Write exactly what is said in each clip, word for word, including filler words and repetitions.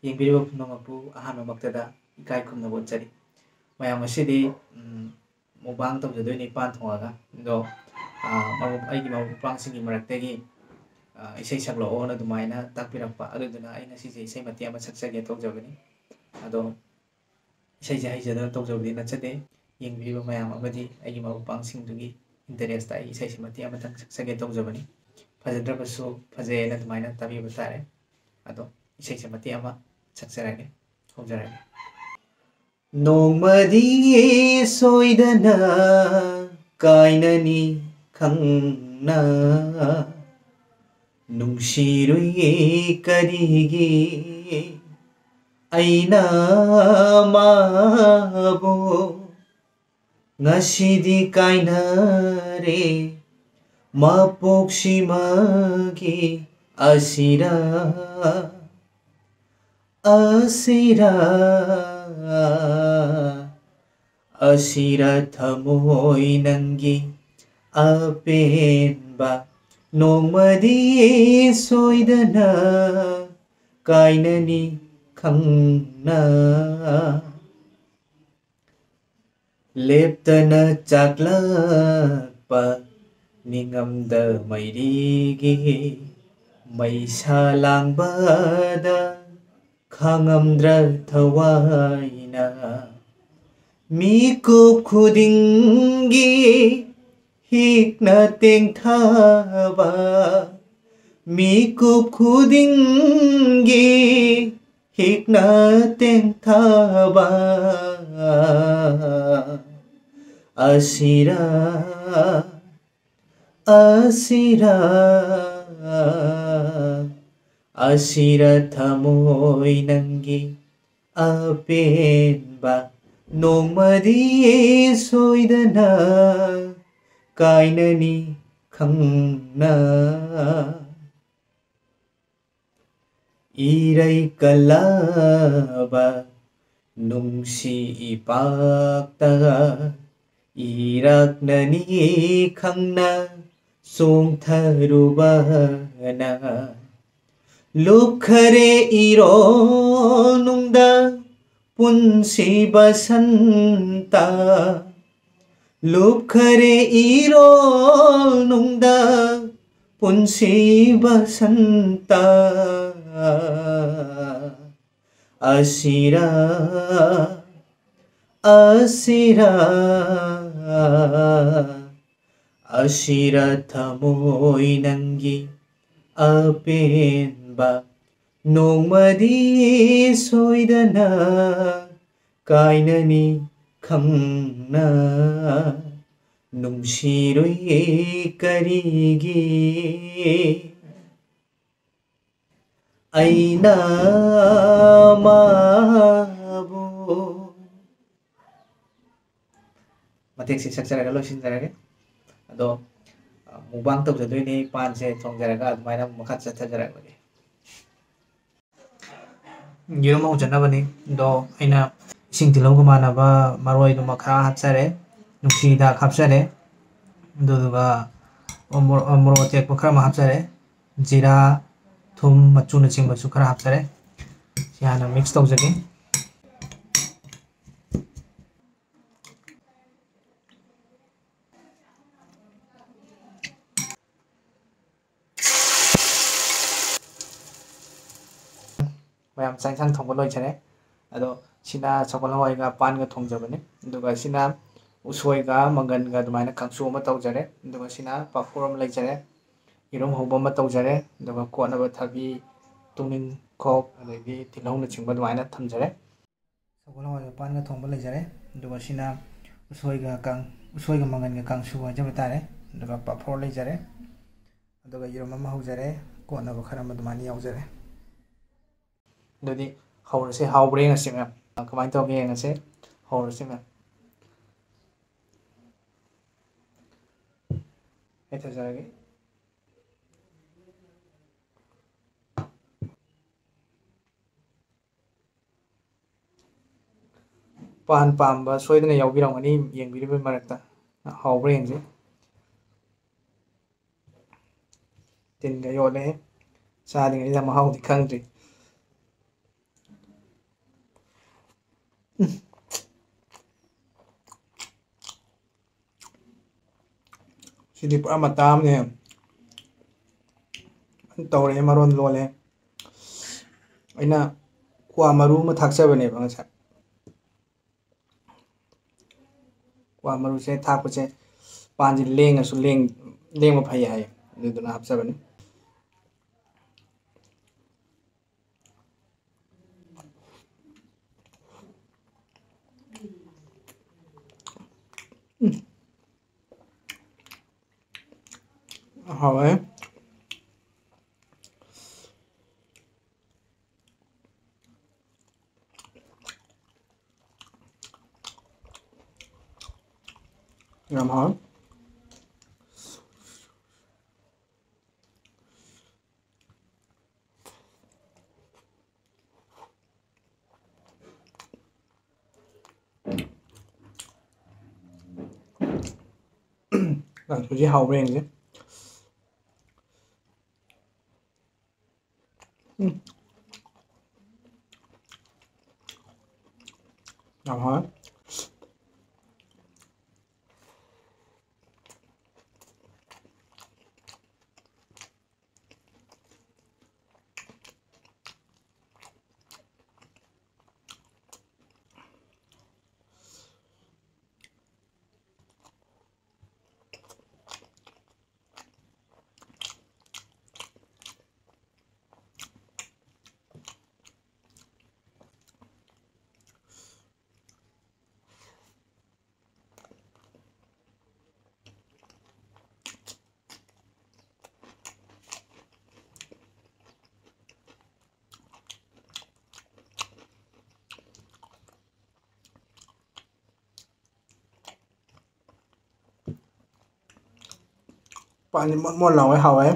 ꯌꯦꯡꯕꯤꯔꯤꯕ ꯄꯨꯝꯅꯃꯛꯄꯨ ꯑꯍꯥꯟꯕꯃꯛꯇꯗ ꯏꯀꯥꯏ ꯈꯨꯝꯅꯕ ꯎꯠꯆꯔꯤ꯫ ꯃꯌꯥꯝ ꯉꯁꯤꯗꯤ, ꯎꯝ, mukbang ꯇꯧꯖꯗꯣꯏꯅꯤ ꯄꯥꯟ ꯊꯣꯡꯉꯒ꯫ ꯑꯗꯣ, ꯑ, ꯃꯔꯨꯞ, ꯑꯩꯒꯤ ꯃꯔꯨꯞ ꯃꯄꯥꯡꯁꯤꯡꯒꯤ ꯃꯔꯛꯇꯒꯤ, ꯑ, ꯏꯁꯩ ꯁꯛꯂꯛꯑꯣꯅ ꯑꯗꯨꯃꯥꯏꯅ ꯇꯥꯛꯄꯤꯔꯛꯄ꯫ ꯑꯗꯨꯗꯨꯅ ꯑꯩ ꯉꯁꯤꯁꯦ ꯏꯁꯩ ꯃꯇꯦꯛ ꯑꯃ ꯁꯛꯆꯒꯦ ꯇꯧꯖꯕꯅꯤ꯫ ꯑꯗꯣ ꯏꯁꯩꯁꯦ ꯍꯩꯖꯗꯅ ꯇꯧꯖꯕꯗꯤ ꯅꯠꯆꯗꯦ꯫ ꯌꯦꯡꯕꯤꯔꯤꯕ ꯃꯌꯥꯝ ꯑꯃꯗꯤ ꯑꯩꯒꯤ ꯃꯔꯨꯞ ꯃꯄꯥꯡꯁꯤꯡꯗꯨꯒꯤ interest ꯑꯩ ꯏꯁꯩꯁꯦ ꯃꯇꯦꯛ ꯑꯃꯇꯪ ꯁꯛꯆꯒꯦ ꯇꯧꯖꯕꯅꯤ꯫ ꯐꯖꯗ꯭ꯔꯕꯁꯨ ꯐꯖꯩ ꯍꯥꯏꯅ ꯑꯗꯨꯃꯥꯏꯅ ꯇꯥꯕꯤꯕ ꯇꯥꯔꯦ꯫ ꯑꯗꯣ ꯏꯁꯩꯁꯦ ꯃꯇꯦꯛ ꯑꯃ ꯁꯛꯆꯔꯒꯦ, ꯍꯧꯖꯔꯒꯦ꯫ ꯅꯣꯡꯃꯗꯤ ꯁꯣꯏꯗꯅ ꯀꯥꯏꯅꯅꯤ ꯈꯪꯅ, ꯅꯨꯡꯁꯤꯔꯨꯏ ꯀꯔꯤꯒꯤ ꯑꯩꯅ ꯃꯥꯕꯨ꯫ ꯉꯁꯤꯗꯤ ꯀꯥꯏꯅꯔꯦ ꯃꯄꯣꯛꯁꯤꯃꯒꯤ ꯑꯁꯤꯔ, ꯑꯁꯤꯔ, ꯑꯁꯤꯔ ꯊꯃꯣꯏ ꯅꯪꯒꯤ ꯑꯄꯦꯟꯕ꯫ ꯅꯣꯡꯃꯗꯤ ꯁꯣꯏꯗꯅ ꯀꯥꯏꯅꯅꯤ ꯈꯪꯅ꯫ ꯂꯦꯞꯇꯅ ꯆꯥꯛꯂꯛꯄ ꯅꯤꯡꯉꯝꯗ ꯃꯩꯔꯤꯒꯤ ꯃꯩꯁꯥ ꯂꯥꯡꯕꯗ ꯈꯥꯡꯉꯝꯗ꯭ꯔ ꯊꯋꯥꯏꯅ꯫ ꯃꯤꯀꯨꯞ ꯈꯨꯗꯤꯡꯒꯤ ꯍꯤꯛꯅ ꯇꯦꯡꯊꯕ, ꯃꯤꯀꯨꯞ ꯈꯨꯗꯤꯡꯒꯤ ꯍꯤꯛꯅ ꯇꯦꯡꯊꯕ꯫ ꯑꯁꯤꯔ, ꯑꯁꯤꯔ, ꯑꯁꯤꯔ ꯊꯃꯣꯏ ꯅꯪꯒꯤ ꯑꯄꯦꯟꯕ꯫ ꯅꯣꯡꯃꯗꯤ ꯁꯣꯏꯗꯅ ꯀꯥꯏꯅꯅꯤ ꯈꯪꯅ꯫ ꯏꯔꯩ ꯀꯜꯂꯕ ꯅꯨꯡꯁꯤ ꯏꯄꯥꯛꯇ ꯏꯔꯥꯛꯅꯅꯤ ꯈꯪꯅ ꯆꯣꯡꯊꯔꯨꯕꯅ ꯂꯨꯞꯈꯔꯦ ꯏꯔꯣ ꯅꯨꯡꯗ ꯄꯨꯟꯁꯤ ꯕꯁꯟꯇ, ꯂꯨꯞꯈꯔꯦ ꯏꯔꯣꯜ ꯅꯨꯡꯗ ꯄꯨꯟꯁꯤ ꯕꯁꯟꯇ꯫ ꯑꯁꯤꯔꯥ, ꯑꯁꯤꯔꯥ, ꯑꯁꯤꯔꯥ ꯊꯃꯣꯏ ꯅꯪꯒꯤ ꯑꯄꯦꯟꯕ ꯅꯣꯡꯃꯗꯤ ꯁꯣꯏꯗꯅ ꯀꯥꯏꯅꯅꯤ ꯈꯪꯅ ꯅꯨꯡꯁꯤꯔꯣꯏ ꯀꯔꯤꯒꯤ? ꯑꯩꯅ ꯃꯥꯕꯨ꯫ ꯃꯇꯦꯛꯁꯦ ꯁꯛꯆꯔꯒ ꯂꯣꯏꯁꯤꯟꯖꯔꯒꯦ꯫ ꯑꯗꯣ, ꯑ, mukbang ꯇꯧꯖꯗꯣꯏꯅꯦ, ꯄꯥꯟꯁꯦ ꯊꯣꯡꯖꯔꯒ ꯑꯗꯨꯃꯥꯏꯅ ꯃꯈꯥ ꯆꯠꯊꯖꯔꯛꯂꯒꯦ꯫ ꯌꯦꯔꯨꯝ ꯍꯧꯖꯅꯕꯅꯤ꯫ ꯑꯗꯣ ꯑꯩꯅ ꯏꯁꯤꯡ ꯇꯤꯜꯍꯧꯒ ꯃꯥꯟꯅꯕ ꯃꯔꯣꯏꯗꯨꯃ ꯈꯔ ꯍꯥꯞꯆꯔꯦ, ꯅꯨꯡꯁꯤ ꯍꯤꯗꯥꯛ ꯍꯥꯞꯆꯔꯦ, ꯑꯗꯨꯗꯨꯒ ꯃꯣꯔꯣꯛ, ꯃꯣꯔꯣꯛ ꯑꯇꯦꯛꯄ ꯈꯔ ꯑꯃ ꯍꯥꯞꯆꯔꯦ, ꯖꯤꯔꯥ, ꯊꯨꯝ, ꯃꯆꯨꯅꯆꯤꯡꯕꯁꯨ ꯈꯔ ꯍꯥꯞꯆꯔꯦ꯫ ꯁꯤ ꯍꯥꯟꯅ mix ꯇꯧꯖꯒꯦ꯫ ꯃꯌꯥꯝ ꯆꯥꯛ ꯏꯟꯁꯥꯡ ꯊꯣꯡꯕ ꯂꯣꯏꯖꯔꯦ꯫ ꯑꯗꯣ ꯁꯤꯅ ꯁꯒꯣꯜ ꯍꯋꯥꯏꯒ ꯄꯥꯟꯒ ꯊꯣꯡꯖꯕꯅꯤ꯫ ꯑꯗꯨꯒ ꯁꯤꯅ ꯎꯁꯣꯏꯒ ꯃꯪꯒꯟꯒ ꯑꯗꯨꯃꯥꯏꯅ ꯀꯥꯡꯁꯨ ꯑꯃ ꯇꯧꯖꯔꯦ꯫ ꯑꯗꯨꯒ ꯁꯤꯅ ꯄꯥꯐꯣꯔ ꯑꯃ ꯂꯩꯖꯔꯦ, ꯌꯦꯔꯨꯝ ꯍꯧꯕ ꯑꯃ ꯇꯧꯖꯔꯦ, ꯑꯗꯨꯒ ꯀꯣꯠꯅꯕ ꯊꯕꯤ, ꯇꯨꯅꯤꯡꯈꯣꯛ, ꯑꯗꯒꯤ ꯇꯤꯜꯍꯧꯅꯆꯤꯡꯕ ꯑꯗꯨꯃꯥꯏꯅ ꯊꯝꯖꯔꯦ꯫ ꯁꯒꯣꯜ ꯍꯋꯥꯏꯒ ꯄꯥꯟꯒ ꯊꯣꯡꯕ ꯂꯩꯖꯔꯦ꯫ ꯑꯗꯨꯒ ꯁꯤꯅ ꯎꯁꯣꯏꯒ ꯀꯥꯡ-, ꯎꯁꯣꯏꯒ ꯃꯪꯒꯟꯒ ꯀꯥꯡꯁꯨ ꯍꯥꯏꯖꯕ ꯇꯥꯔꯦ꯫ ꯑꯗꯨꯒ ꯄꯥꯐꯣꯔ ꯂꯩꯖꯔꯦ꯫ ꯑꯗꯨꯒ ꯌꯦꯔꯨꯝ ꯑꯃ ꯍꯧꯖꯔꯦ꯫ ꯀꯣꯠꯅꯕ ꯈꯔ ꯑꯃ ꯑꯗꯨꯃꯥꯏꯅ ꯌꯥꯎꯖꯔꯦ꯫ ꯑꯗꯨꯗꯤ ꯍꯧꯔꯁꯦ꯫ ꯍꯥꯎꯕ꯭ꯔꯥ ꯌꯦꯡꯉꯁꯤ ꯃꯌꯥꯝ꯫ ꯀꯃꯥꯏꯅ ꯇꯧꯒꯦ ꯌꯦꯡꯉꯁꯦ꯫ ꯍꯧꯔꯁꯦ ꯃꯌꯥꯝ꯫ ꯑꯩ ꯊꯥꯖꯔꯒꯦ꯫ ꯄꯥꯟ ꯄꯥꯝꯕ ꯁꯣꯏꯗꯅ ꯌꯥꯎꯕꯤꯔꯝꯒꯅꯤ ꯌꯦꯡꯕꯤꯔꯤꯕ ꯃꯔꯛꯇ꯫ ꯍꯥꯎꯕ꯭ꯔꯥ ꯌꯦꯡꯁꯤ꯫ ꯇꯤꯟꯒ ꯌꯣꯠꯂꯦ꯫ ꯆꯥꯗ꯭ꯔꯤꯉꯩꯗ ꯃꯍꯥꯎꯗꯤ ꯈꯪꯗ꯭ꯔꯤ꯫ ꯁꯤꯗꯤ ꯄꯨꯔꯥ ꯃꯇꯥ ꯑꯃꯅꯦ꯫ ꯇꯧꯔꯦ, ꯃꯔꯣꯟ ꯂꯣꯜꯂꯦ꯫ ꯑꯩꯅ ꯀ꯭ꯋꯥ ꯃꯔꯨ ꯑꯃ ꯊꯥꯛꯆꯕꯅꯦꯕ ꯉꯁꯥꯏ꯫ ꯀ꯭ꯋꯥ ꯃꯔꯨꯁꯦ ꯊꯥꯛꯄꯁꯦ ꯄꯥꯟꯁꯦ ꯂꯦꯡꯉꯁꯨ ꯂꯦꯡ-, ꯂꯦꯡꯕ ꯐꯩ ꯍꯥꯏ, ꯑꯗꯨꯗꯨꯅ ꯍꯥꯞꯆꯕꯅꯤ꯫ ꯎꯝ꯫ ꯍꯥꯎꯋꯦ꯫ ꯌꯥꯝ ꯍꯥꯎꯋꯦ꯫ ꯀꯥꯡꯁꯣꯏꯁꯦ ꯍꯥꯎꯕ꯭ꯔꯥ ꯌꯦꯡꯁꯦ꯫ ꯎꯝ꯫ ꯌꯥꯝ ꯍꯥꯎꯋꯦ꯫ ꯄꯥꯟꯗꯤ ꯃꯣꯟ ꯃꯣꯟ ꯂꯥꯎꯋꯦ, ꯍꯥꯎꯋꯦ꯫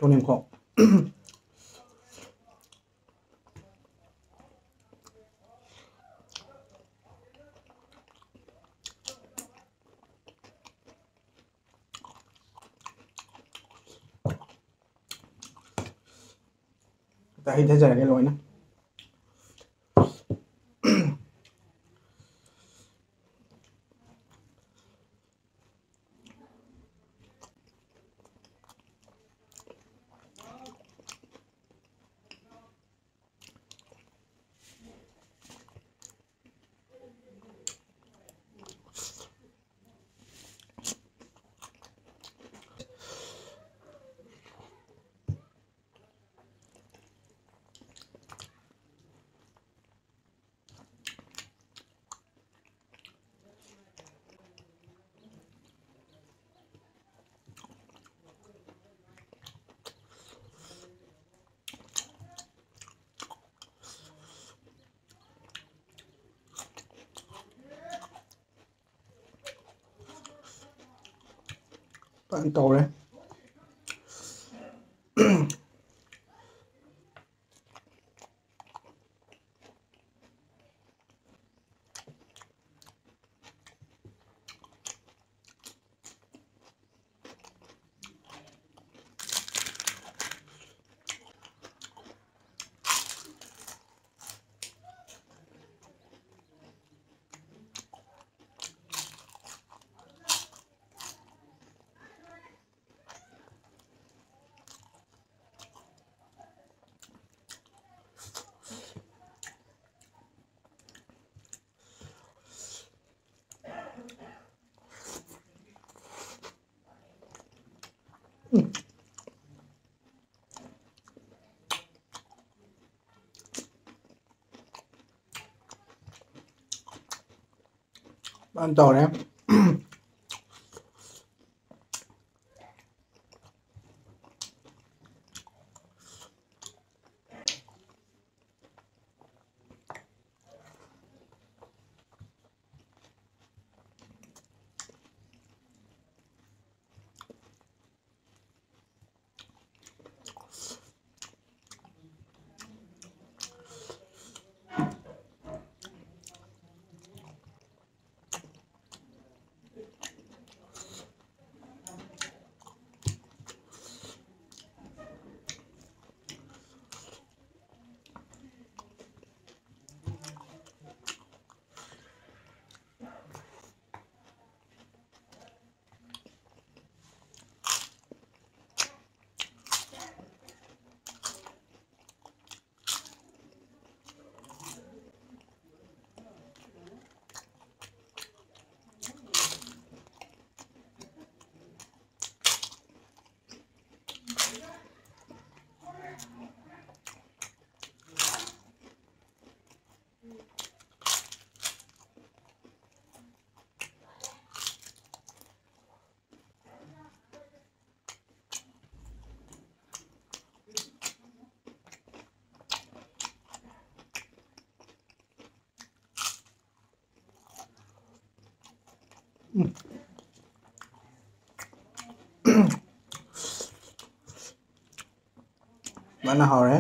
ꯇꯣꯅꯤꯡꯈꯣꯛ꯫ ꯍꯩꯊꯖꯔꯒꯦ ꯂꯣꯏꯅ꯫ ꯐꯖꯅ ꯇꯧꯔꯦ꯫ ꯐꯖꯅ ꯇꯧꯔꯦ꯫ ꯐꯖꯅ ꯍꯥꯎꯔꯦ꯫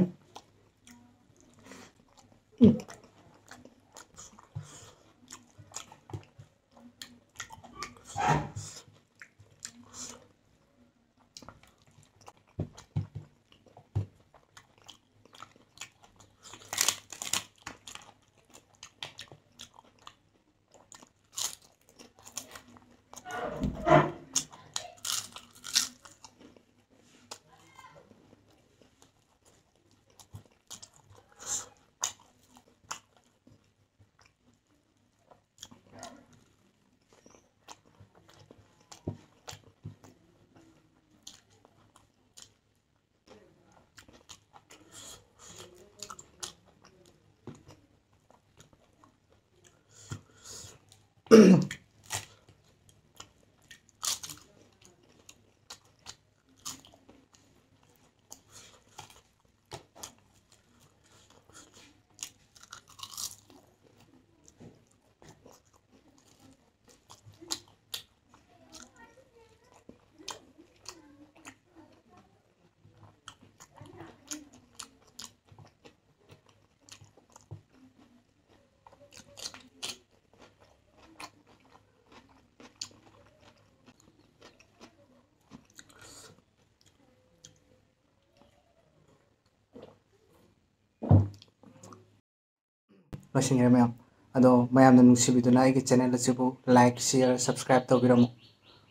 ꯂꯣꯏꯁꯤꯟꯈ꯭ꯔꯦ ꯃꯌꯥꯝ꯫ ꯑꯗꯣ ꯃꯌꯥꯝꯅ ꯅꯨꯡꯁꯤꯕꯤꯗꯨꯅ ꯑꯩꯒꯤ channel ꯑꯁꯤꯕꯨ like, share, subscribe ꯇꯧꯕꯤꯔꯝꯃꯨ꯫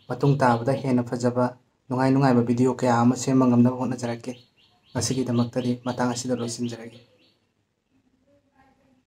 ꯃꯇꯨꯡ ꯇꯥꯕꯗ ꯍꯦꯟꯅ ꯐꯖꯕ, ꯅꯨꯡꯉꯥꯏ ꯅꯨꯡꯉꯥꯏꯕ video ꯀꯌꯥ ꯑꯃ ꯁꯦꯝꯕ ꯉꯝꯅꯕ ꯍꯣꯠꯅꯖꯔꯛꯀꯦ꯫ ꯉꯁꯤꯒꯤꯗꯃꯛꯇꯗꯤ ꯃꯇꯥꯡ ꯑꯁꯤꯗ ꯂꯣꯏꯁꯤꯟꯖꯔꯒꯦ꯫